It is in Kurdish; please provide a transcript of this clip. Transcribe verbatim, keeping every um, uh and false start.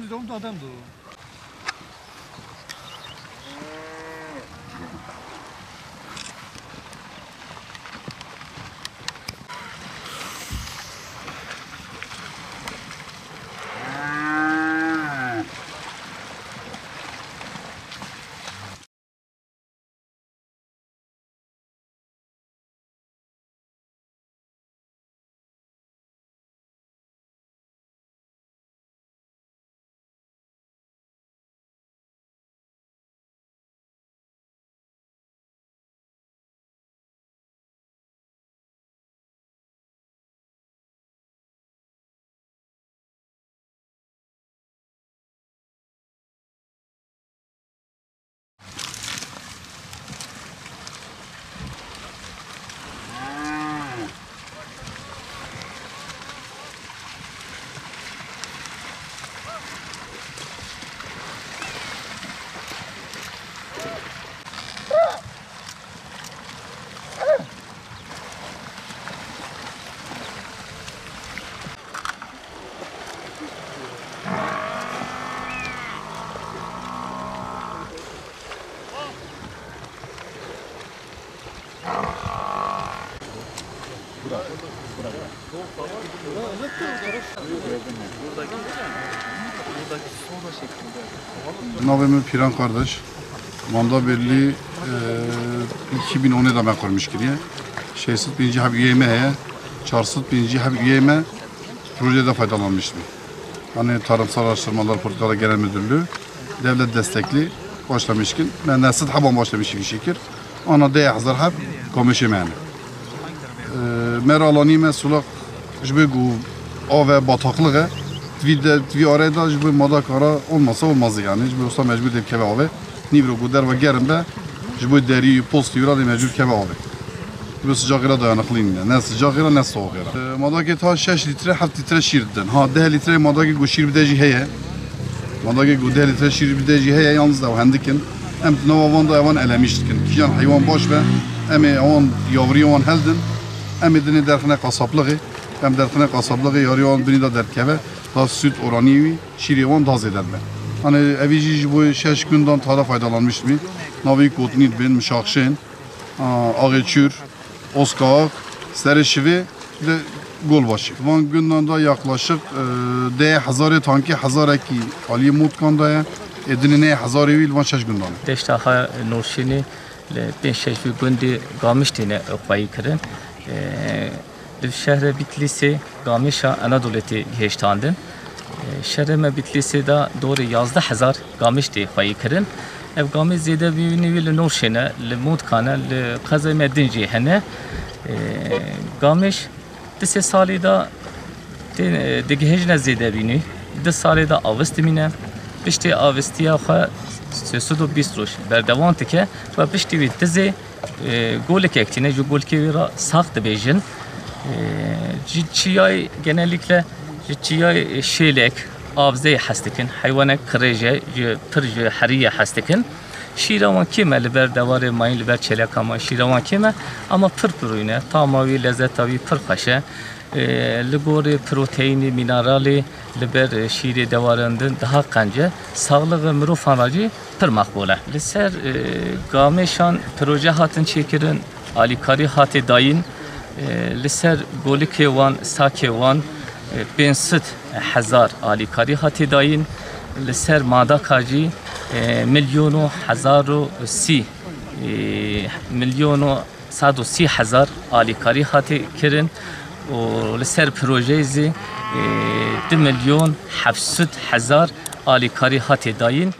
Dom dadem do. Navê min Pîran Kardeş. Manda Belli, e, iki bin onê de me qurmiş kiriye. Şeş sed pêncî heb üyeyê me heye. Çar sed pêncî heb üyeyê me projede faydalanmıştı. Hani Tarımsal Araştırmalar Politikalar Genel Müdürlüğü, devlet destekli başlamışkın. Ben nesed heba başlamış bir şekil. Ana deh hezar heb komşi me yani. E, mera alanî me sulak ji bo ku av e, bataklık e. Tvî de, tvî arê de ji bo madak ara olmasa olmazı yani. Ji bo usta mecbur de keve ave. Nîvro ku derva germ be, ji bo derî, postî wira de mecbur keve ave. Ji bo sıcakê re dayanıklı nîne. Ne sıcakê re, ne soğukê re. E, madakê ta şeş litre, heft litre şîr didin. Ha, deh litre madakê ku şîr bide jî heye. Madakê ku deh litre şîr bide jî heye, yalnız ew hendikin. Em di nava van da evan elemiş dikin. Kijan heywan baş be, em ê ewan yavriyê wan heldin. Em ê dinê derxine qasaplığı. Em derxine qasaplığı, yariyê wan binî de derkeve. Da süt oranî wî, şîrê wan da zêde dibe. Hani evî jî ji bo şeş gundan tara faydalanmış dibî. Navê Kotnî dibên, Mişaxşên, a, Axê Çûr, Oskak, Serê Şivê, bir de Golbaşı. Van gundan da yaklaşık, e, deh hezarê tankî, hezarekî aliyê Motkan da ye. E, dinê nê hezarê wî li van şeş gundan e. Deşta xwe Nûrşînî li pênc şeş vî gundî Gamiş tîne xweyî kirin. E, Di şehre Bitlîsê Gamêşa Enadolê tê gihêştandin. E, şehre me Bitlîsê de dorê yazdeh hezar gamêş tê xweyî kirin. Ev gamêş zêdebînî wî li Nûrşên e, li Mûtkan e, li qezayê me din jî hene. E, gamêş di sê salî de tê, e, digihêjine zêdebînî, di salê de avist dimîne. Piştê avistiya xwe sê sed û bîst roj berdewam dike ve piştî wî dizê e, golikek tîne, ji golikê wî re sax dibêjin. E, ji çiyayê genellikle ji çiyayê şêlek, avzeyê hez dikin. Heywanek qirêj e, ji, pir ji heriyê hez dikin. Şîra wan kêm e li ber dewarê mayîn, li ber çêleka mayîn şîra wan kêm e, ama pir pirûn e. Tama wî, lezeta wî pir xweş e. E, li gorî proteînê, mîneralê li ber, e, şîrê dewaran din daha qenc e. Saxlixê mirovan re jî pir meqbûl e. Li ser, e, gamêşan proje hatin çêkirin, alîkarî hatê dayîn. E, li ser golikê wan, sakê wan, e, pênc sed hezar alîkarî hatê dayîn. Li ser madaka jî, e, milyon û hezar û sî, e, milyon û sed û sî hezar alîkarî hatê kirin û li ser projeyê zî, e, du milyon heft sed hezar alîkarî hatê dayîn.